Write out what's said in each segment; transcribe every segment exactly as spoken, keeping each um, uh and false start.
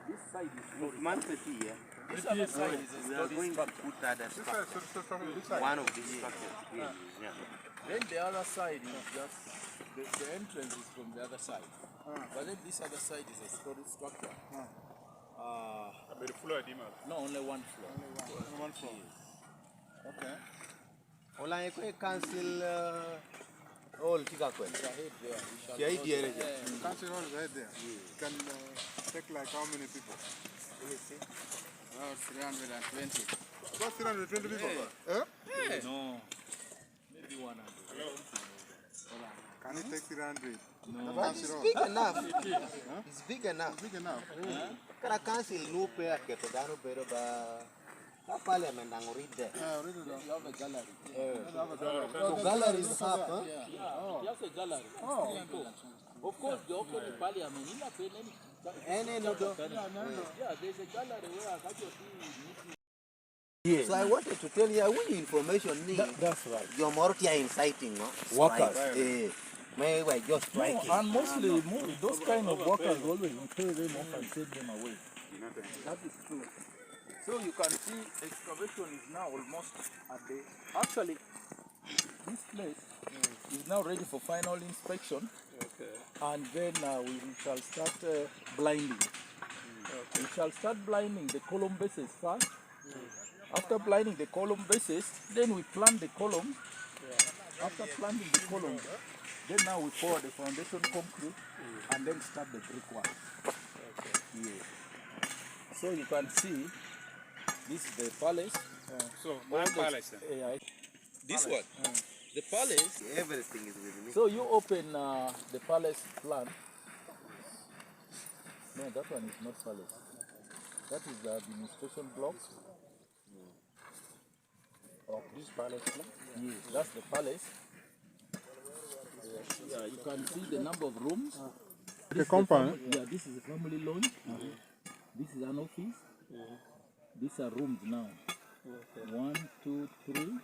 This side is storage. This other side is a storage structure. One of these structures here. Yeah. Then the other side is just the, the entrance is from the other side. But then this other side is a storage structure. Uh, no, only one floor. Only one floor. Okay. Olaŋe kwe council, uh, hall tye ka kwe? It's ahead there. Tye i dyere ca. Council hall is right there. Can, uh, take like how many people? Let me see. About three hundred and twenty. About three hundred twenty people? Eh? No. Maybe one hundred. Can it take three hundred? No. But it's big enough. It's big enough. Big enough. Kara council nu pe aketo dano bedo ba Ka parliament daŋ oridde. Eh, oridde do. You have a gallery. Eh. You have a gallery. So gallery is half, huh? Yeah. Oh. Just a gallery. Oh. Of course, the open parliament, you know, en en odo. Yeah, there's a gallery where I got your tea. So I wanted to tell you, I want information ni. That, that's right. Jo moro tye inciting, no? Workers. Strike. Eh, may we just strike. No, and mostly, mo-, those kind of workers always, we pay them off and send them away. That is true. So you can see excavation is now almost at the, actually, this place is now ready for final inspection. Okay. And then, uh, we shall start, uh, blinding. Okay. We shall start blinding the column bases first. After blinding the column bases, then we plant the column. After planting the column, then now we pour the foundation concrete and then start the brickwork. Yes. So you can see, this is the palace. So, my palace, eh? Yeah. This one, the palace. Everything is with me. So you open, uh, the palace plan. No, that one is not palace. That is the administration block. Of this palace, no? Yes, that's the palace. Yeah, you can see the number of rooms. The compound. This is a fam-, yeah, this is a family lounge. This is an office. These are rooms now. Okay. One, two, three.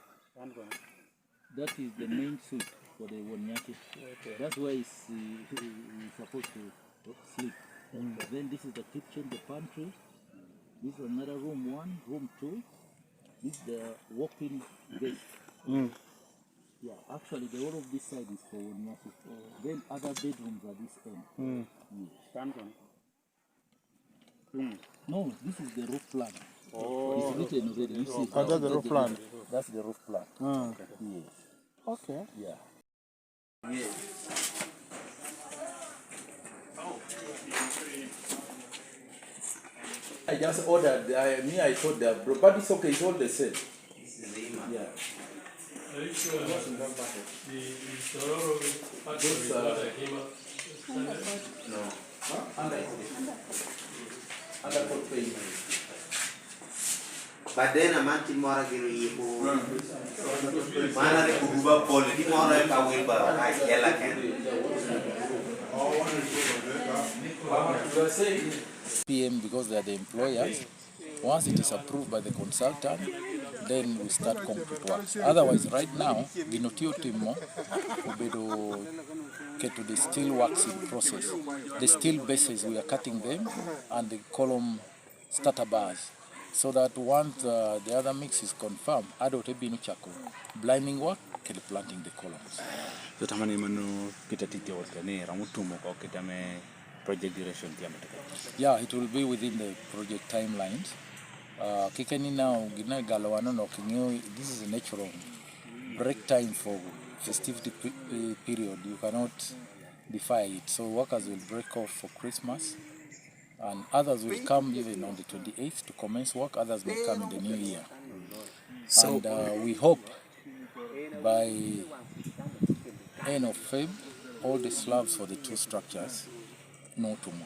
That is the main suite for the Won Nyaci. Okay. That's where he's, uh, he, he's supposed to sleep. Then this is the kitchen, the pantry. This is another room one, room two. This is the walk-in guest. Yeah, actually, the whole of this side is for Won Nyaci. Then other bedrooms are this end. Yes. No, this is the roof plan. Oh. It's written already. You see, oh, that's the roof plan. That's the roof plan. Ah. Yes. Okay. Yeah. Yes. I just ordered, I, me, I thought they are bro-, but it's okay, it's all the same. Yeah. Are you sure? It was in that bucket. The, the Tororo factory is not a Hima standard? No. Huh? Under coat. Under coat paint. But then a man tin moro gin oyiko. Man are kubu ba pol, tin moro ka wil ba, I tell again. P M, because they are the employers. Once it is approved by the consultant, then we start concrete works. Otherwise, right now, gin otye otimo obedo keto the steel works in process. The steel bases, we are cutting them, and the column starter bars, so that once, uh, the other mix is confirmed, adot ebino cako blinding work kede planting the columns. So, tama ni mano kit a tic tye wot kede ni romo tumo oko kit ame project duration tye ame tye kede? Yeah, it will be within the project timelines. Uh, kikeni now, gin a galo wan onok ingeyo, this is a natural break time for festivity pe-, pe-, period. You cannot defy it. So workers will break off for Christmas, and others will come even on the twenty-eighth to commence work. Others may come in the new year. So, and, uh, we hope by end of Feb, all the slabs for the two structures no tumo.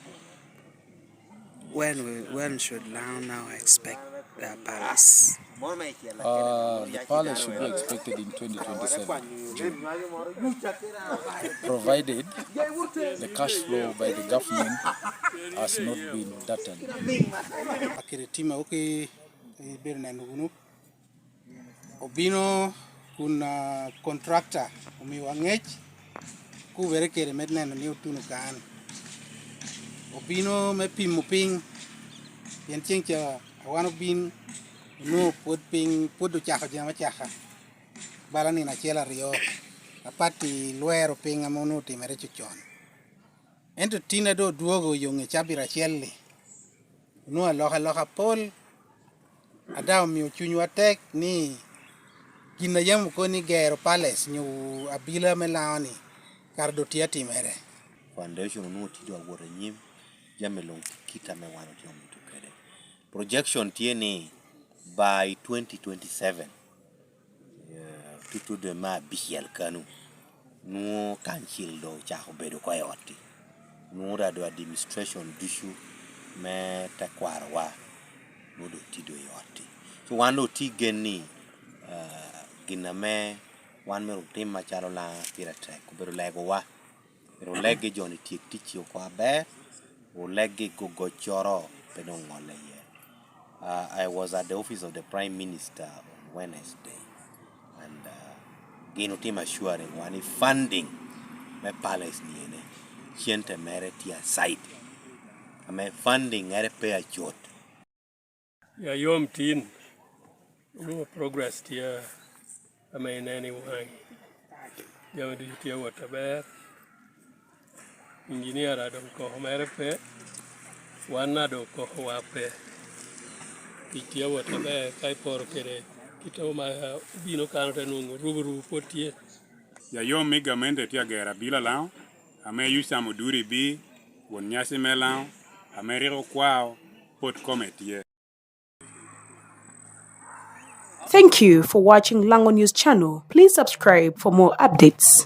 When we, when should now, now expect the palace? Uh, the palace should be expected in twenty twenty-seven, June, provided the cash flow by the government has not been darted. Akiri tima oki, eh, bedo neno gunu. Obino kun, ah, contractor omiwa ngec, kubere kede me neno ni otuno kan. Obino me pimo piny, Pien ceng ca a wan obin, onwoŋo pwod piny pwod ocako jami acaka, bala nino acel aryo, apat i lwero piny ame onwoŋo otimere cocon. Ento tin a doŋ odwogo oyoŋe cabit acel-li, onwoŋo alokaloka pol, a daŋ omio cunywa tek ni gin a yam okobo ni gero palace nyo abila me Laŋo-ni kara doŋ tye atimere. Foundation onwoŋo tye doŋ awot anyim, jami luŋ tye kit ame wan otye omito kede. Projection tye ni by twenty twenty-seven, eh, tutu dwe me abicel kanu, nwoŋo kancil doŋ ocako bedo oko i ot-ti. Nwoŋo rado administration ducu me tekwarowa nwoŋo doŋ tye doŋ i ot-ti. So wan doŋ otye gen ni, ah, gin ame wan myero otim macalo Laŋo pire tek, obedo legowa. Myero oleggi jo-ni tyek ticci oko aber, oleggi gogoccoro pe doŋ ŋolle iye. Uh, I was at the office of the Prime Minister on Wednesday, and, uh, gin otimo assuring wa ni funding me palace ni ene, cente mere tye aside, ame funding mere pe acut. Ya yom tin, onwoŋo progress tye ame ineno i waŋi. Jami ducu tye awot aber. Engineer a doŋ koko mere pe, wan a doŋ kokowa pe. Tic tye awot aber ka iporo kede kit ame obino kan ote nwoŋo ruburubu pwod tye. Ya yom me gamente tye agero abila Laŋo, ame Yocam Oduri Bii, won nyaci me Laŋo, ame rik okwao, pwod kome tye. Thank you for watching Lango News Channel. Please subscribe for more updates.